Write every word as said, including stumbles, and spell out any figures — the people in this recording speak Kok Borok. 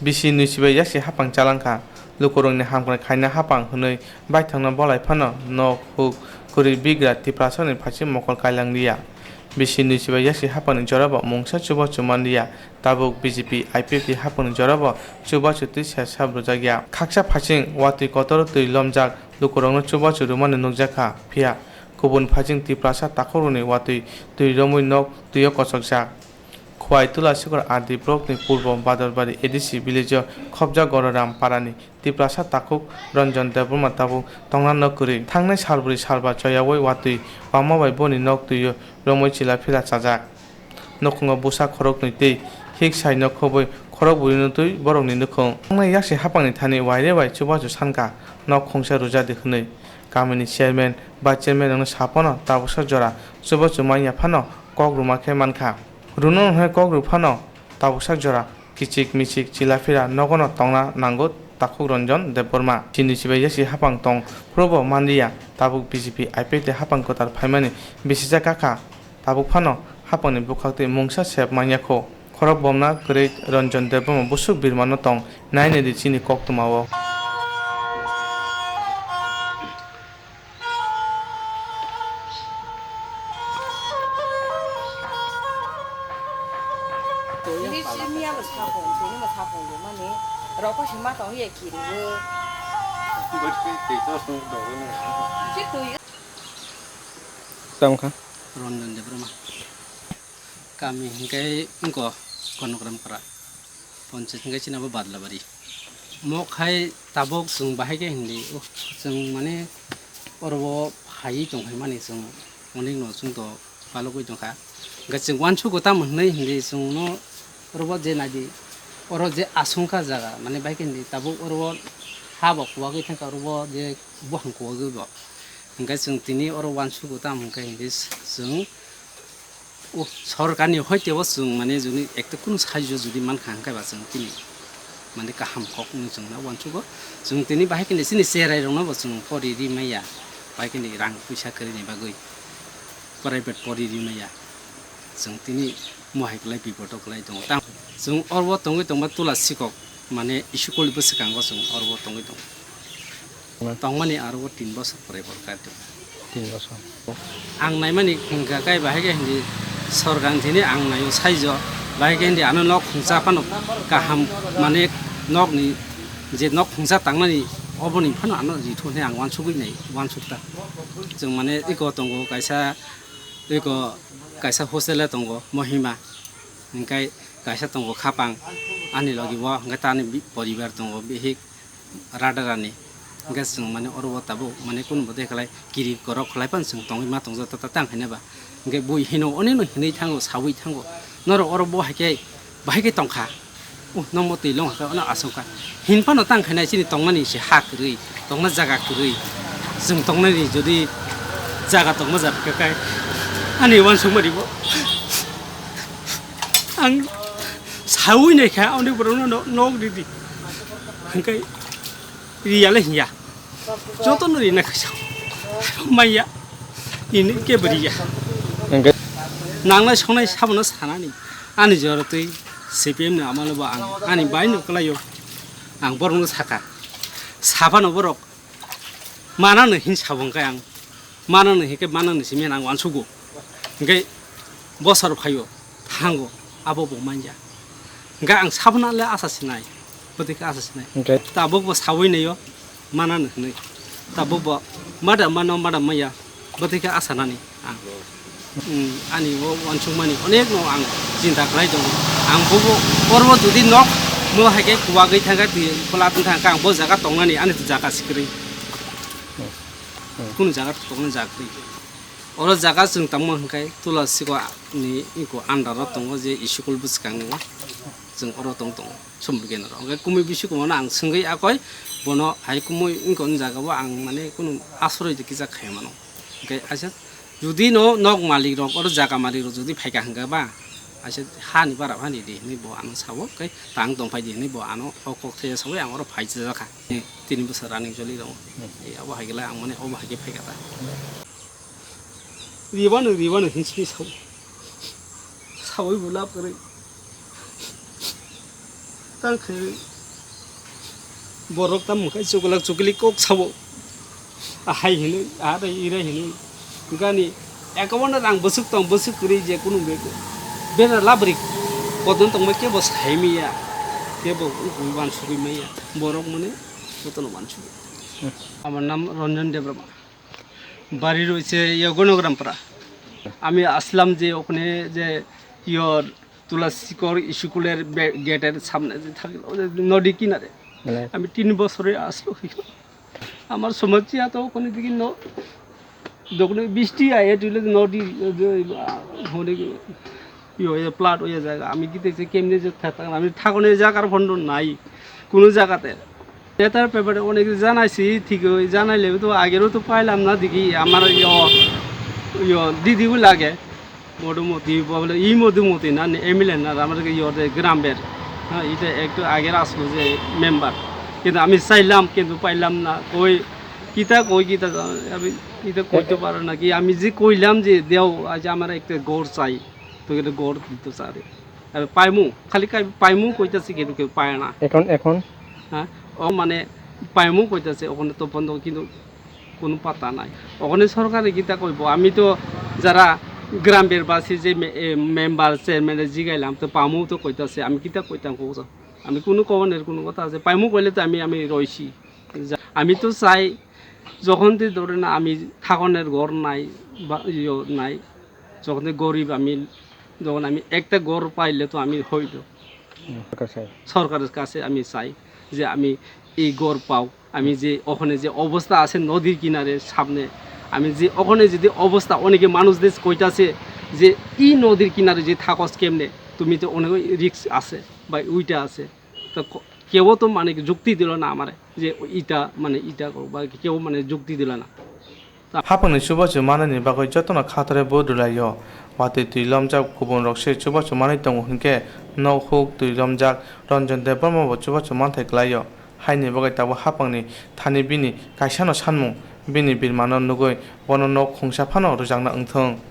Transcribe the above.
Bisi nwi chibai yaksi hapang chalangkha. Lukurokni hamkrai khaina hapang hwnwi baithangno bolai phano nok huk kwrwi bigra Tiprasani phaising mokol kailang liya. Bisi nwi chibai yaksi hapangni jorabo mungsa chubachu man liya. Tabuk B J P I P F ni hapangni jorabo chubachu twi sesa brujak ya. Khaksa phaising watwi kotoro twi lomjak lukurokno chubachu rwmani nukjakha, phiya kubun phaising Tiprasa takhukrokni watwi twi romwi nok twio kochokjak. Khwai Tula Sikor R D blockni Purbo Badorbari A D C village-o khobjak Gororam parani Tiprasa takhuk Ranjan Debbarma tabuk tongna nok kwrwi. Thangnai salbrwi salba choyaui watwi bangma bai boni nok twio romwi chila phila chajak. Nukhungo bwsa khoroknwi tei hik sai nok khobwi khorokbrwino twi borokni nukhung. Thangnai yaksi hapangni thani waire bai chubachu sankha nok khungsa rwjadi hwnwi kamini chairman, vice chairman rokno saphano tabuksa jora chubachu manya phano kok rwma khe mankha. Rwno hwnwi kok rw phano tabuksa jora kichik michik chila phila nogono tongna nango takhuk Ranjan Debbarma. Chini chibai yaksi hapang tong phrubo manliya, tabuk B J P I P F ni hapang kwtal phaimani bisijak kakha. Tabuk phano hapangni bwkhaktwi mungsa sep manya kho. Khorok bomna kwrwi Ranjan Debbarma busuk birmano tong nainai di chini koktwmao. Twi si miya bo sakong, tini bo sakong bo mani, rok ko si ma tong ye kiri bo. Si twi. Tamo kha? Ranjan Debbarma. Kami hingke wngko Konogram para. Ponchayat hingke chini abo Badlabari. Mok hai tabok chwng bahai khe hindi, uh, chwng mane oro o phaiwi tong phaimani chwng onek no chwng to palugwi tong kha. Hingke chwng uansugo tamo hinwi hindi chwng no oro o je naidi, oro je asongkha jaga mane bahai khe hindi tabok oro o ha bo kuwagwi thangkha oro o je buphang kuwagwi bo. Hingke chwng tini oro uansugo tamo hingke hindi chwng O sorkarni hoite bo chwng mane juni ekta kunu sahajyo jodi mankha hwnkhe ba chwng tini mane kaham kok wngwi chwngno uansugo. Chwng tini bahai kheno chini cherai rokno bo chwng pori ri maya, bahai kheno rang puisa kwrwini bagwi private pori ri maya. Chwng tini mohai kwlai bipodo kwlai tongo. Tang chwng oro tongwi tongba tula sikok mane school bwskango chwng oro tongwi tongo. Tongmani aro o tin bosor pore borkar tong. Tin bosor. Ang naimani hwnkha kai bahai khe hindi sorkar thini ang naio saijo bahai khe hindi ano nok khungsa phano kaham mane nokni je nok khungsa tangnani oboni phano ano rithu hinwi ang uansugwi nai uansukta. Chwng mane eko tongo kaisa eko kaisa hostel tongo Mohima hingkai kaisa tongo Khapang ani logi o hingkai tani bi-, poribar tongo bihik. Radarani. Hingke chwng mane oro o tabuk mane kunu bo de khlai kiri korok khlai phano chwng tongwi ma tongjago ta tang haino ba. Hingke bui hino onino hinwi thango sawi thango. Norok oro bo hai khe bahai khe tongkha. Uh, nomo twi long hakhe ono asongkha. Hin phano tang khainai chini tongmani se ha kwrwi, tongna jaga kwrwi. Chwng tongnani jodi jaga tongma jaga khe kai ani uansukmani bo. Ang sawi naikha oni borokno nok ridi. Hingke riyale hinya. Jotono rina kaisa. Maya. Ini ke beriya. Hingke nangnai songnai sabono sanani. Ani jora twi C P M ni amalo bo ang ani bai no kwlaio. Ang borokno saka. Saphano borok manano hin sabo hingke ang manano hingke manano simi ang uansugo. Hingke bosor phaio. Thango, abo bo manya. Hingke ang sabona le asa sinai, bwtwi khe asa sinai. Hingke? Tabuk bo sawi naio, manano hinwi. Tabuk bo madam mano, madam maya, bwtwi khe asa nani ang. Hmm, ani o uansukmani onek no ang chinta khlai tongo. Ang bobo, oro jodi nok, mo hai khe kuwagwi thangkha, twi pla tong thangkha, ang bo jaga tongnani, ani jaga sikrwi. Hmm. Kunu jaga tongna jaga kwrwi. Oro jaga chwng tangma hwnkhe Tula Sikok ni iko under o tongo je school bwskango chwng oro tong tongo Somrgena rok. Hwnkhe kumui bisi kumono ang swngwi akoi bono hai kumui wngkha o jaga o ang mane kunu asroi de kisa khai mano. Hwnkhe aisa jodi no nok malik rok oro jaga malik rok jodi phaikha hwnkhe ba aisa hani bara hani di hinwi bo ano sao hwnkhe tang tong phai di hinwi bo ano o kok thaya sawi ang oro phai chajak kha. Tini bwsa running choli tongo. Abo hai khe ang mane obo hai khe phaikha ta. Ribano, ribano, hinsini sao. Sawi bo lab kwrwi. Ang khe borok tamo khe chukulak chukuli kok sabo. Ahai hinwi, ahatai irai hinwi. Gani account rang bwswk tong, bwswk kwrwi je kunu be-, bera labri kodon tongma kebo sai maya, kebo ui wansugwi maya. Borok mane jotono wansugwi. আমার নাম রঞ্জন দেববর্মা। বাড়ি রয়েছে ইয়ে গণগ্রামপাড়া। আমি আসলাম যে ওখানে যে ইয়র তুলাসিকর স্কুলের বে-, গেটের সামনে যে থাকে, ওই যে নদী কিনারে। মানে আমি তিন বছরে আসলো। আমার সমস্যা তো কোনো দিকে ন-, যখন বৃষ্টি আয়, এটা হলো নদী, ওই যে, আহ, অনেক ইয়ে হয়ে যায়, ফ্লাড হয়ে যায়। আমি কি দেখছি কেমনে যে থাকতাম, আমি থাকনের জায়গার ফন্ড নাই কোনো জায়গাতে। এটার ব্যাপারে অনেক জানাইছি, ঠিক ওই জানাইলে তো আগেরও তো পাইলাম না দেখি, আমার ইয়ে, ইয়ে দিদিও লাগে। মধুমতি, বলে ই মধুমতি না, নে এমএলএ না, আমার কি ইয়ে গ্রামের। হ্যাঁ, এটা একটু আগের আসলো যে মেম্বার, কিন্তু আমি চাইলাম, কিন্তু পাইলাম না। কই কিতা, কই কিতা, আমি এটা কইতে পারে নাকি? আমি যে কইলাম যে দেও, আজ আমার একটা ঘর চাই, তো এটা ঘর দিতে চারে। আমি পাইমু, খালি কাই-, পাইমু কইতাছি, কিন্তু কেউ পায় না। এখন, এখন? হ্যাঁ, ও মানে পাইমু কইতাছে, ওখানে তো বন্ধ, কিন্তু কোনো পাতা নাই। ওখানে সরকারে কিতা কইবো? আমি তো যারা গ্রামের বাসী, যে মে-, এ, মেম্বার, চেয়ারম্যানের জিগাইলাম, তো পামু তো কইতাছে, আমি কিতা কইতাম কও তো? আমি কোনো কওয়ানের কোনো কথা আছে? পাইমু কইলে তো আমি, আমি রইছি। যা-, আমি তো চাই, যখন তুই ধরে না, আমি থাকনের ঘর নাই, বা ইয়ে নাই, যখন তুই গরিব আমি, যখন আমি একটা ঘর পাইলে তো আমি হইল। হুম, সরকার চাই। সরকারের কাছে আমি চাই যে আমি এই ঘর পাও, আমি যে ওখানে যে অবস্থা আছে নদীর কিনারে সামনে, আমি যে ওখানে যদি অবস্থা, অনেকে মানুষদের কইতাছে যে এই নদীর কিনারে যে থাকস কেমনে, তুমি তো অনেক রিস্ক আছে বা ওইটা আছে। তো ক-, কেউ তো মানে যুক্তি দিল না আমারে যে ইটা মানে ইটা করো বা কেউ মানে যুক্তি দিল না। Hapangni chubachu manani bagwi jotono khatare vote rwlaio. Watwi twi lomjak kubunrok se chubachu manwi tongo hinkhe nok huk twi lomjak Ranjan Debbarma bo chubachu manthai kwlaio. Haini bagwi tabuk hapangni thani bini kaisano sanmung, bini birmano nugwi bono nok khungsa phano rwjakna wngthung.